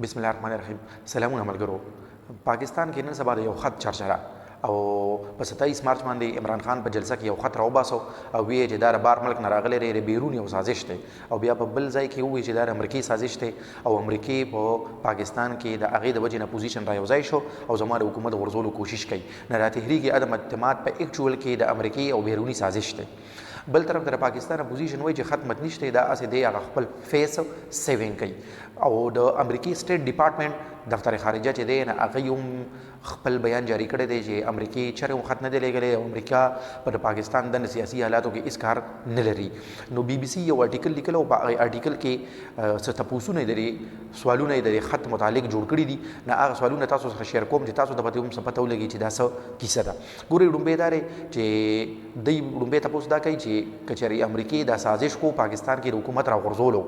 بسم الله الرحمن الرحیم. سلامونه ملګرو. پاکستان کې نن سبا د یو خط چرچا ده او په 27 مارچ باندې عمران خان په جلسه کې یو خط راوباسو او ویې چې دا د بار ملک نه راغلی دی، د بیرون یو سازش دی، او بیا په بل ځای کې وویل چې دا د امریکې سازش دی او امریکې په پاکستان کې د هغې د وجې نه پوزیشن را یو ځای شو او زما د حکومت غورځولو کوشش کوي. نه، دا تحریک عدم اعتماد په اکچوال کې د امریکې او بیروني سازش دی. بل طرف ته د پاکستان اپوزیشن وایي چې خط مت نشته، دا هسې دی، هغه خپل فیس سیوینګ کوي. او د امریکې سټیټ ډپارټمنټ، دفتر خارجه چې دی نه، هغه هم خپل بیان جاری کړی دی چې امریکې چرې هم خط نه دی لېږلی او امریکا پر پاکستان د سیاسي حالاتو کې هیڅ کار نه لري. نو بي بي سي یو آرټیکل لیکلی او په هغه آرټیکل کې څه تپوسونه یې لري، سوالونه یې د خط متعلق جوړ کړي دي. نه، هغه سوالونه تاسو سره شیر کوم چې تاسو ته به هم څه پته ولګي چې دا څه کیسه ده. ګورئ، ړومبی دا دی چې دی ړومبی تپوس دا کوي چې که چېرې امریکې دا سازش کو پاکستان کې د حکومت راغورځولو،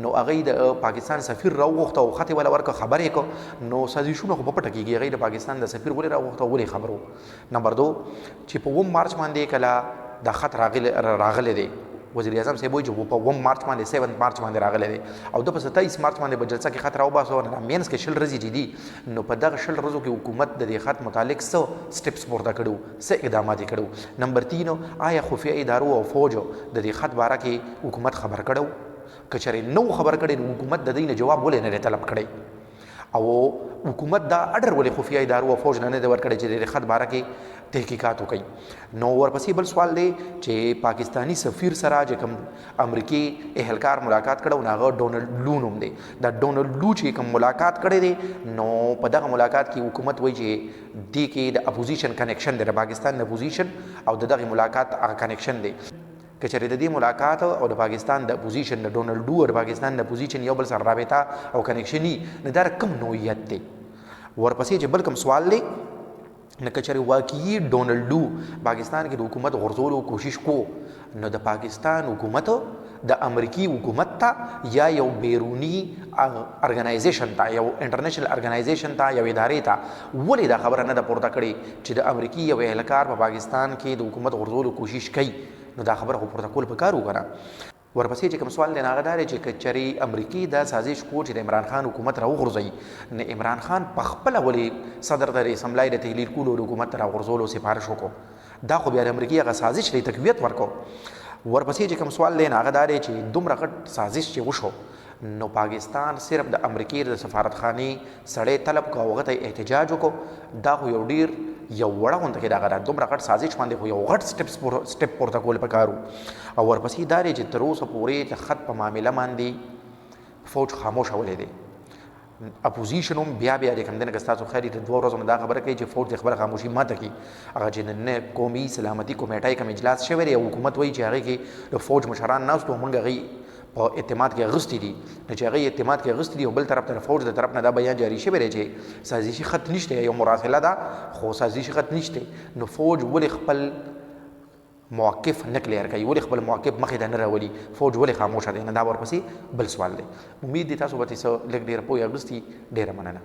نو هغوی د پاکستان سفیر راوغوښته او خط یې وله ورکړه، خبر یې کړ. نو سازشونه خو په پټه کېږي، هغوی د پاکستان د سفیر ولې راوغوښته، ولې خبرو؟ نمبر 2، چې په 7 مارچ باندې کله دا خط راغلی دی، وزیر اعظم صاحب وایي چې په 7 مارچ باندې، 7 مارچ باندې راغلی دی او د په 27 مارچ باندې په جلسه کې خط راوباسو، نو مینس کې 20 ورځې چې دي، نو په دغه 20 ورځو کې حکومت د دې خط متعلق څه سټپس پورته کړو، څه اقدامات یې کړو؟ نمبر 3، آیا خفیه ادارو او فوج د دې خط باره کې حکومت خبر کړو؟ که چېرې نو خبر کړي، نو حکومت د دې نه جواب ولې نه طلب کړی او حکومت دا اډر ولې خفیه ادارو او فوج نه نه دی ورکړی چې د خط باره کې تحقیقات وکړي؟ نو ورپسې بل سوال دی چې پاکستانی سفیر سره چې کوم امریکي اهلکار ملاقات کړو، نو هغه ډونلډ لو نوم دی. دا ډونلډ لو چې کوم ملاقات کړی دی، نو په دغه ملاقات کې حکومت وایي چې دې کې د اپوزیشن کنیکشن دی، د پاکستان د اپوزیشن او د دغه ملاقات هغه کنیکشن دی. که چېرې د دې ملاقات او د پاکستان د اپوزیشن، د ډونلډ لو او د پاکستان د اپوزیشن یو بل سره رابطه او کنیکشن، نو دا کوم نوعیت دی؟ ورپسې چې بل کوم سوال دی، نو که چېرې واقعي ډونلډ لو پاکستان کې د حکومت غورځولو کوشش کو، نو د پاکستان حکومت د امریکي حکومت ته یا یو بیروني ارګنایزیشن ته، یو انټرنیشنل ارګنایزیشن ته، یو ادارې ته ولې دا خبره نه ده پورته کړې چې د امریکي یو اهلکار په پاکستان کې د حکومت غورځولو کوشش کوي؟ نو دا خبره خو پورته کول پکار و کنه؟ ورپسې چې کوم سوال دی، هغه دا دی چې که چېرې امریکې دا سازش کو چې د عمران خان حکومت راوغورځوي، نو عمران خان په خپله ولې صدر ته د اسمبلۍ د تحلیل کولو، د حکومت راغورځولو سفارش وکړو؟ دا خو بیا د امریکې هغه سازش دی تقویت ورکو. ورپسې چې کوم سوال دی، هغه دا دی چې دومره غټ سازش چې وشو، نو پاکستان صرف د امریکې د سفارتخانې سړی طلب کو، هغه ته احتجاج وکړو. دا خو یو ډیر یو وړه غونډه کې دغه دومره غټ سازش باندې خو یو غټ سټپ پورته کول پکارو. او ورپسې دا دی چې تر اوسه پورې د خط په معامله باندې فوج خاموش ولې دی؟ اپوزیشن هم بیا بیا د کوم دنه که تاسو خیر د 2 ورځو نه دا خبره کوي چې فوج د خبره خاموشي ماته کی. هغه چې نن قومي سلامتی کمیټه کوم اجلاس شوی دی، حکومت وایي چې هغه کې د فوج مشران ناست وو، مونږ هغه په اعتماد کې اغستې دي. نو چې هغه اعتماد کې اغستې دي او بل طرف ته فوج د طرف نه دا بیان جاری شوی دی چې سازشي خط نشته، یو مراسله ده خو سازشي خط نشته، نو فوج ولې خپل موقف نه کلیر کوي؟ ولې خپل موقف مخې ته نه راولي؟ فوج ولې خاموشه دی؟ نه، دا ورپسې بل سوال دی. امید دی تاسو به څه لږ ډېر پوه اغوستي. ډېره مننه.